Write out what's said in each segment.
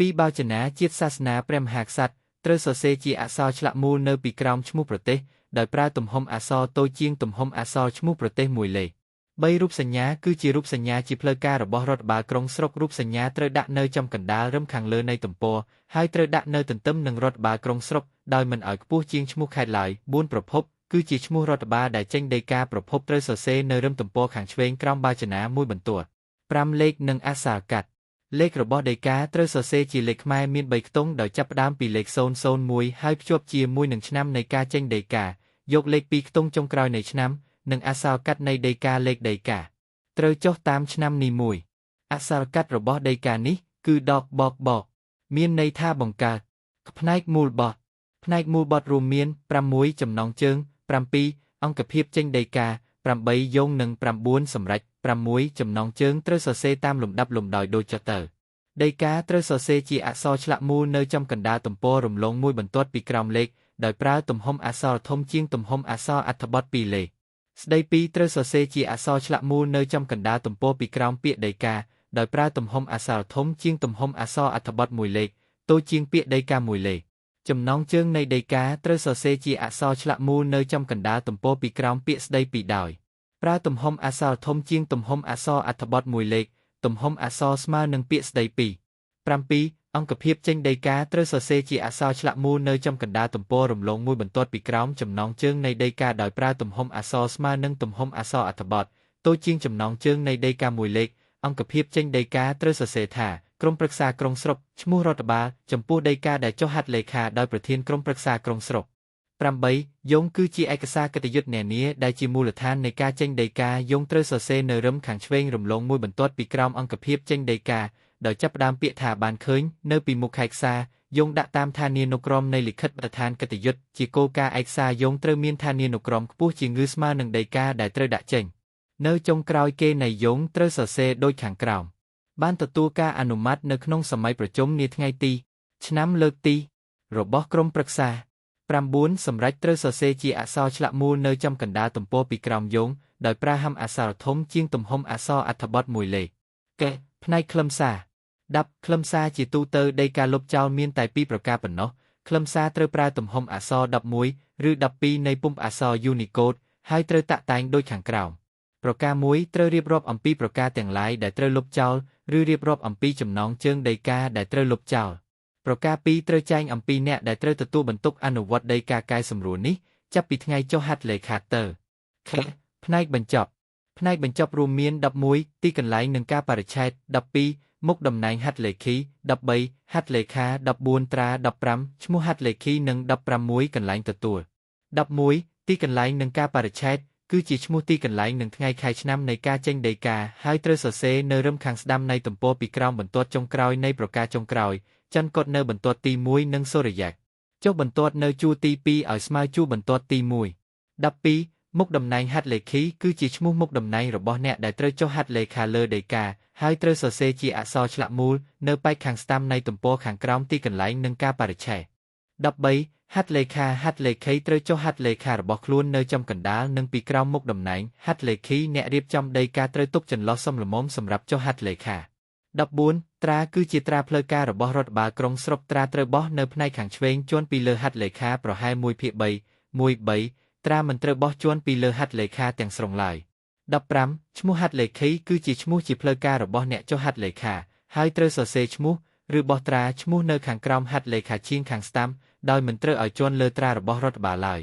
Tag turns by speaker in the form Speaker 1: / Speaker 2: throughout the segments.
Speaker 1: 2បាវចនាជាតិសាសនាព្រះមហាក្សត្រត្រូវសរសេរជាអក្សរឆ្លាក់មូលនៅពីក្រោមឈ្មោះប្រទេសដោយប្រើទំហំអក្សរតូចជាងទំហំអក្សរឈ្មោះប្រទេសមួយលេខ3រូបសញ្ញាគឺជារូបសញ្ញាជាផ្លូវការរបស់រដ្ឋបាលក្រុងស្រុករូបសញ្ញាត្រូវដាក់នៅចំកណ្ដាលរឹមខាងលើនៃទំព័រហើយត្រូវដាក់នៅទន្ទឹមនឹងរដ្ឋបាលក្រុងស្រុកដោយមិនឲ្យខ្ពស់ជាងឈ្មោះខេត្តឡើយ4ប្រភពគឺជាឈ្មោះរដ្ឋបាលដែលចេញដីកាប្រភពត្រូវសរសេរនៅរឹមទំព័រខាងឆ្វេងក្រោមបាចនាមួយបន្ទាត់5លេខនិងអក្សរកាត់លេខរបស់ដីកាត្រូវសរសេរជាលេខខ្មែរមាន3ខ្ទង់ដោយចាប់ផ្ដើមពីលេខ001ហើយភ្ជាប់ជាមួយនឹងឆ្នាំនៃការចេញដីកាយកលេខ2ខ្ទង់ចុងក្រោយនៃឆ្នាំនិងអក្សរកាត់នៃដីកាលេខដីកាត្រូវចុះតាមឆ្នាំនីមួយអក្សរកាត់របស់ដីកានេះគឺដកបកបកមានន័យថាបង្កើតផ្នែកមូលបទផ្នែកមូលបទរួមមាន6ចំណងជើង7អង្គភាពចេញដីកា8យោងនិង9សម្រេច6ចំណងជើងត្រូវសរសេរតាមលំដាប់លំដោយដូចចទៅដីកាត្រូវសរសេរជាអក្សរឆ្លាក់មូលនៅចំកណ្ដាលទំព័ររំលងមួយបន្ទាត់ពីក្រោមលេខដោយប្រើទំហំអក្សរធំជាងទំហំអក្សរអត្ថបទពីរលេខស្ដីពីត្រូវសរសេរជាអក្សរឆ្លាក់មូលនៅចំកណ្ដាលទំព័រពីក្រោមពាក្យដីកាដោយប្រើទំហំអក្សរធំជាងទំហំអក្សរអត្ថបទមួយលេខតូចជាងពាក្យដីកាមួយលេខចំណងជើងនៃដីកាត្រូវសរសេរជាអក្សរឆ្លាក់មូលនៅចំកណ្ដាលទំព័រពីក្រោមពាក្យស្ដីពីដោយប្រើទំហំអក្សរធំជាងទំហំអក្សរអត្ថបទមួយលេខទំហំអក្សរស្មើនឹងពាក្យស្ដីពី7អង្គភាពចេញដីកាត្រូវសរសេរជាអក្សរឆ្លាក់មូលនៅចំកណ្ដាលទំព័ររំលងមួយបន្ទាត់ពីក្រោមចំណងជើងនៃដីកាដោយប្រើទំហំអក្សរស្មើនឹងទំហំអក្សរអត្ថបទតូចជាងចំណងជើងនៃដីកាមួយលេខអង្គភាពចេញដីកាត្រូវសរសេរថាក្រុមប្រឹក្សាក្រុងស្រុកឈ្មោះរដ្ឋបាលចំពោះដីកាដែលចុះហត្ថលេខាដោយប្រធានក្រុមប្រឹក្សាក្រុងស្រុក8យោងគឺជាឯកសារកិត្តិយសនានាដែលជាមូលដ្ឋាននៃការចេញដីកាយោងត្រូវសរសេរនៅរឹមខាងឆ្វេងរំលងមួយបន្ទាត់ពីក្រោមអង្គភាពចេញដីកាដោយចាប់ផ្ដើមពាក្យថាបានឃើញនៅពីមុខខែខ្សាយោងដាក់តាមឋានានុក្រមនៃលិខិតបទដ្ឋានកិត្តិយសជាគោលការណ៍ឯកសារយោងត្រូវមានឋានានុក្រមខ្ពស់ជាងឬស្មើនឹងដីកាដែលត្រូវដាក់ចេញនៅចុងក្រោយគេនៃយោងត្រូវសរសេរដូចខាងក្រោមបានទទួលការអនុម័តនៅក្នុងសម័យប្រជុំនាថ្ងៃទីឆ្នាំលើកទីរបស់ក្រុមប្រឹក្សា9សម្រេចត្រូវសរសេរជាអក្សរឆ្លាក់មូលនៅចំកណ្ដាលទំព័រពីក្រោមយោងដោយប្រើហំអក្សរធំជាងទំហំអក្សរអត្ថបទមួយលេខកែផ្នែកខ្លឹមសារ10ខ្លឹមសារជាទូទៅដីកាលុបចោលមានតែ2ប្រការប៉ុណ្ណោះខ្លឹមសារត្រូវប្រើទំហំអក្សរ11ឬ12នៃពុម្ពអក្សរ Unicode ហើយត្រូវតាក់តែងដូចខាងក្រោមប្រការ1ត្រូវរៀបរាប់អំពីប្រការទាំងឡាយដែលត្រូវលុបចោលឬរៀបរាប់អំពីចំណងជើងដីកាដែលត្រូវលុបចោលប្រការ2ត្រូវចែងអំពីអ្នកដែលត្រូវទទួលបន្ទុកអនុវត្តដីកាកែសម្រួលនេះចាប់ពីថ្ងៃចុះហត្ថលេខាទៅខផ្នែកបញ្ចប់ផ្នែកបញ្ចប់រួមមាន11ទីកន្លែងនិងការបរិច្ឆេទ12មុខតំណែងហត្ថលេខី13ហត្ថលេខា14ត្រា15ឈ្មោះហត្ថលេខីនិង16កន្លែងទទួល11ទីកន្លែងនិងការបរិច្ឆេទគឺជាឈ្មោះទីកន្លែងនិងថ្ងៃខែឆ្នាំនៃការចេញដីកាហើយត្រូវសរសេរនៅរឹមខាងស្ដាំនៃទំព័រពីក្រោមបន្ទាត់ចុងក្រោយនៃប្រការចុងក្រោយចន្ទកត់នៅបន្ទាត់ទី1និងសូរិយៈចុះបន្ទាត់នៅជួរទី2ឲ្យស្មើជួរបន្ទាត់ទី1 12មុខតំណែងហត្ថលេខីគឺជាឈ្មោះមុខតំណែងរបស់អ្នកដែលត្រូវចុះហត្ថលេខាលើដីកាហើយត្រូវសរសេរជាអក្សរឆ្លាក់មូលនៅប៉ែកខាងស្ដាំនៃទំព័រខាងក្រោមទីកន្លែងនិងការបរិច្ឆេទ13ហត្ថលេខាហត្ថលេខីត្រូវចុះហត្ថលេខារបស់ខ្លួននៅចំកណ្ដាលនិងពីក្រោមមុខតំណែងហត្ថលេខីអ្នករៀបចំដីកាត្រូវទុកចន្លោះសមល្មមសម្រាប់ចុះហត្ថលេខា14ត្រាគឺជាត្រាផ្លូវការរបស់រដ្ឋបាលក្រុងស្រុកត្រាត្រូវបោះនៅផ្នែកខាងឆ្វេងជាន់ពីលើហត្ថលេខាប្រហែល1/3 1/3ត្រាមិនត្រូវបោះជាន់ពីលើហត្ថលេខាទាំងស្រុងឡើយ15ឈ្មោះហត្ថលេខីគឺជាឈ្មោះជាផ្លូវការរបស់អ្នកចុះហត្ថលេខាហើយត្រូវសរសេរឈ្មោះឬបោះត្រាឈ្មោះនៅខាងក្រោមហត្ថលេខាជាងខាងស្ដាំដោយមិនត្រូវឲ្យជាន់លើត្រារបស់រដ្ឋបាលឡើយ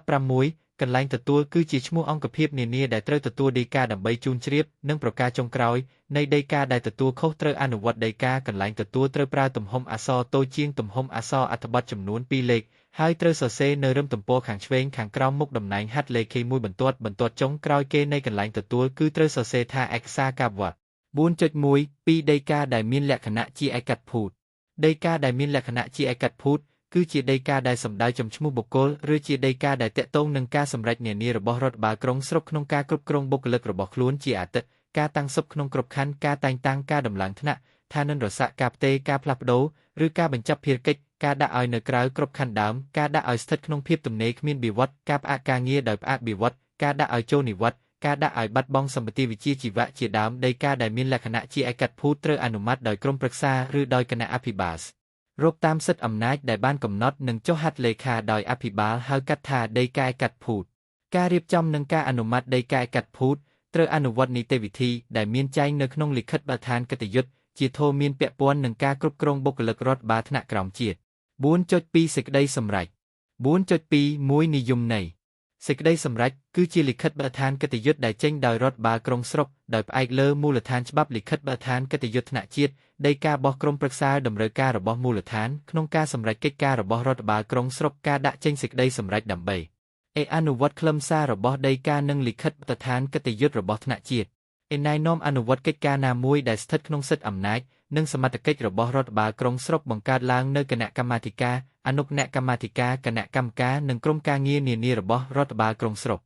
Speaker 1: 16កន្លែងទទួលគឺជាឈ្មោះអង្គភាពនានាដែលត្រូវទទួលដីកាដើម្បីជូនជ្រាបនិងប្រការចុងក្រោយនៃដីកាដែលទទួលខុសត្រូវអនុវត្តដីកាកន្លែងទទួលត្រូវប្រើទំហំអក្សរតូចជាងទំហំអក្សរអត្ថបទចំនួន2លេខហើយត្រូវសរសេរនៅរឹមទំព័រខាងឆ្វេងខាងក្រោមមុខតំណែងហត្ថលេខីមួយបន្ទាត់បន្ទាត់ចុងក្រោយគេនៃកន្លែងទទួលគឺត្រូវសរសេរថាឯកសារការវត្ត 4.1 2 ដីកាដែលមានលក្ខណៈជាឯកត្តភូតដីកាដែលមានលក្ខណៈជាឯកត្តភូតគឺជាដីកាដែលសំដៅចំឈ្មោះបុគ្គលឬជាដីកាដែលទាក់ទងនឹងការសម្រេចនានារបស់រដ្ឋបាលក្រុងស្រុកក្នុងការគ្រប់គ្រងបុគ្គលិករបស់ខ្លួនជាអាទិការតាំងសុបក្នុងក្របខ័ណ្ឌការតែងតាំងការដំឡើងថ្នាក់ឋានន្តរស័ក្តិការផ្ទេរការផ្លាស់ប្ដូរឬការបញ្ចប់ភារកិច្ចការដាក់ឲ្យនៅក្រៅក្របខ័ណ្ឌដើមការដាក់ឲ្យស្ថិតក្នុងភាពទំនេរគ្មានបៀវត្សការផ្អាកការងារដោយផ្អាកបៀវត្សការដាក់ឲ្យចូលនិវត្តន៍ ការដាក់ឲ្យបាត់បង់សម្បត្តិវិជ្ជាជីវៈជាដើមដីកាដែលមានលក្ខណៈជាឯកត្តភូតត្រូវអនុម័តដោយក្រុមប្រឹក្សាឬដោយគណៈអភិបាលរកតាមសិទ្ធិអំណាចដែលបានកំណត់និងចុះហត្ថលេខាដោយអភិបាលហៅកាត់ថាដីកាឯកត្តភូតការរៀបចំនិងការអនុម័តដីកាឯកត្តភូតត្រូវអនុវត្តនីតិវិធីដែលមានចែងនៅក្នុងលិខិតបទដ្ឋានកិត្តិយសជាធរមានពាក់ព័ន្ធនឹងការគ្រប់គ្រងបុគ្គលិករដ្ឋបាលថ្នាក់ក្រោមជាតិ 4.2 សេចក្តីសម្រេច 4.2 1 និយមន័យសេចក្តីសម្រេចគឺជាលិខិតបទដ្ឋានកិត្តិយសដែលចេញដោយរដ្ឋបាលក្រុងស្រុកដោយផ្អែកលើមូលដ្ឋានច្បាប់លិខិតបទដ្ឋានកិត្តិយសថ្នាក់ជាតិដីការបស់ក្រុមប្រឹក្សាតម្រូវការរបស់មូលដ្ឋានក្នុងការសម្រេចកិច្ចការរបស់រដ្ឋបាលក្រុងស្រុកការដាក់ចេញសេចក្តីសម្រេចដើម្បីអនុវត្តខ្លឹមសាររបស់ដីកានិងលិខិតបទដ្ឋានកិត្តិយសរបស់ថ្នាក់ជាតិណែនាំអនុវត្តកិច្ចការណាមួយដែលស្ថិតក្នុងសិទ្ធិអំណាចនិងសមត្ថកិច្ចរបស់រដ្ឋបាលក្រុងស្រុកបង្កើតឡើងនៅគណៈកម្មាធិការអនុគណៈកម្មាធិការគណៈកម្មការនិងក្រុមការងារនានារបស់រដ្ឋបាលក្រុងស្រុក។